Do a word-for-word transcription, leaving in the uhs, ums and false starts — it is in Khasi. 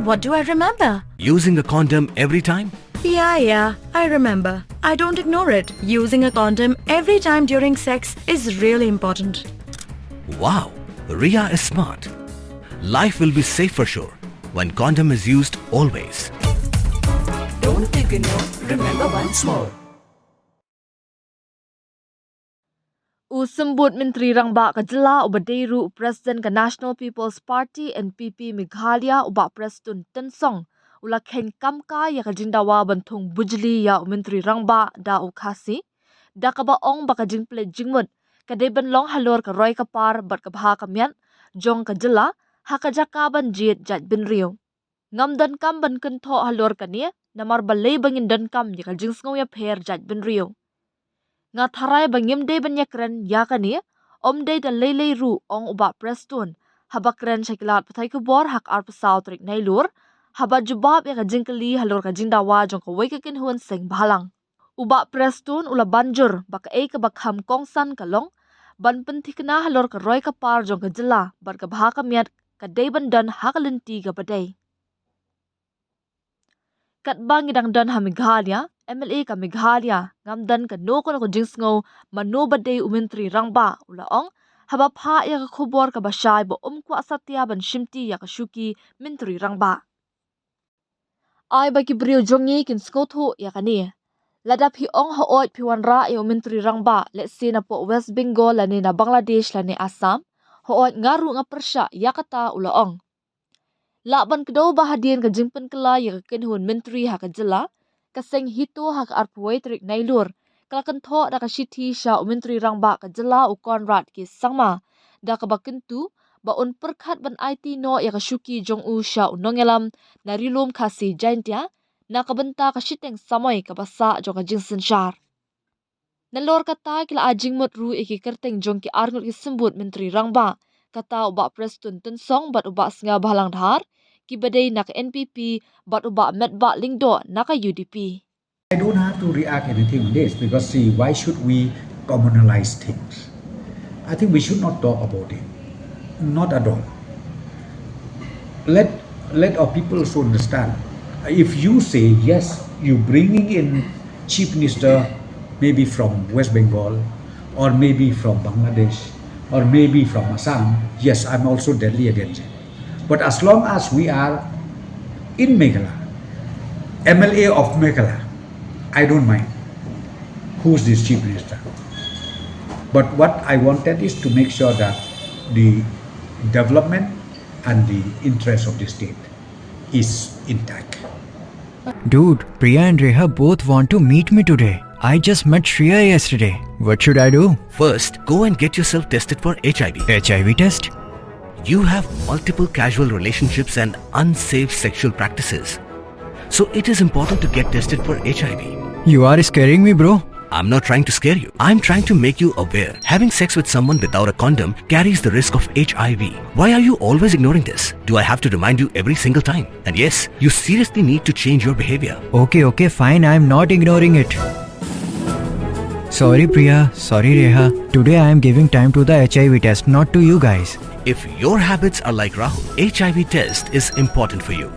What do I remember? Using a condom every time? Yeah, yeah, I remember. I don't ignore it. Using a condom every time during sex is really important. Wow, Ria is smart. Life will be safe for sure when condom is used always. Don't ignore, remember once more. U Symbud Myntri Rangbah ka jylla uba dei ruh u President ka National People's Party, N P P, Meghalaya, u Bah Prestone Tynsong, u la kheiñ kam ka ïa ka jingdawa ban thung bujli ïa u Myntri Rangbah da u Khasi, da kaba ong ba ka jingpynleit jingmut ka dei ban long halor ka roi ka par bad ka bha ka miat jong ka jylla ha ka jaka ban jied jait bynriew. Ngam donkam ban kynthoh halor kane, namar balei ba ngin donkam ïa ka jingsngew ïapher jait bynriew. Nga tharai ba ngim dei ban ïakren ïa kane, ym dei da lei lei ruh, ong u Bah Prestone haba kren sha ki lad pathai khubor ha ka arphew saw tarik Nailur, haba jubab ïa ka jingkylli halor ka jingdawa jong kawei ka kynhun seng bhalang. U Bah Prestone u la ban jur ba kaei kaba kham kongsan ka long ban pynthikna halor ka roi ka par jong ka jylla bad ka bha ka miat ka dei ban don ha ka lynti kaba dei. Katba ngi dang don ha Meghalaya, M L A ka Meghalaya ngam don kano kano ka jingsngew mano ba dei u Myntri Rangbah, u la ong haba phah ïa ka khubor kaba shai ba um kwah satia ban shimti ïa ka shuki Myntri Rangbah. Ai ba ki briew jong ngi kin sngewthuh ïa kane. Lada phi ong hooid phi wanrah ïa u Myntri Rangbah, let's say napoh West Bengal lane na Bangladesh lane Assam, hooid nga ruh nga pyrshah ïa kata, u la ong. Lah ban kdew ba hadien ka jingpynkylla ïa ka kynhun myntri ha ka jylla, ka seng HITO ha ka arphew wei tarik Nailur ka la kynthoh da ka shithi sha u Myntri Rangbah ka jylla u Conrad K Sangma, da kaba kyntu ba un pyrkhat ban aiti noh ïa ka shuki jong u sha u nongïalam na Ri-lum Khasi Jaiñtia na ka bynta ka shiteng samoi kaba sah jong ka jingsynshar. Nalor kata ki la ai jingmut ruh ïa ki kyrteng jong ki arngut ki symbud Myntri Rangbah, kata u Bah Prestone Tynsong bad u Bah Sniawbhalang Dhar, kiba dei na ka N P P, bad u Bah Metbah Lyngdoh na ka U D P. I don't have to react anything on this because, see, why should we communalize things? I think we should not talk about it. Not at all. Let let our people also understand. If you say yes, you bringing in chief minister maybe from West Bengal, or maybe from Bangladesh, or maybe from Assam, yes, I'm also deadly against it. But as long as we are in Meghalaya, M L A of Meghalaya, I don't mind who's this chief minister. But what I wanted is to make sure that the development and the interest of the state is intact. Dude, Priya and Reha both want to meet me today. I just met Shreya yesterday. What should I do? First, go and get yourself tested for H I V. H I V test? You have multiple casual relationships and unsafe sexual practices. So it is important to get tested for H I V. You are scaring me, bro. I'm not trying to scare you. I'm trying to make you aware. Having sex with someone without a condom carries the risk of H I V. Why are you always ignoring this? Do I have to remind you every single time? And yes, you seriously need to change your behavior. Okay, okay, fine. I'm not ignoring it. Sorry, Priya. Sorry, Reha. Today I am giving time to the H I V test, not to you guys. If your habits are like Rahul, H I V test is important for you.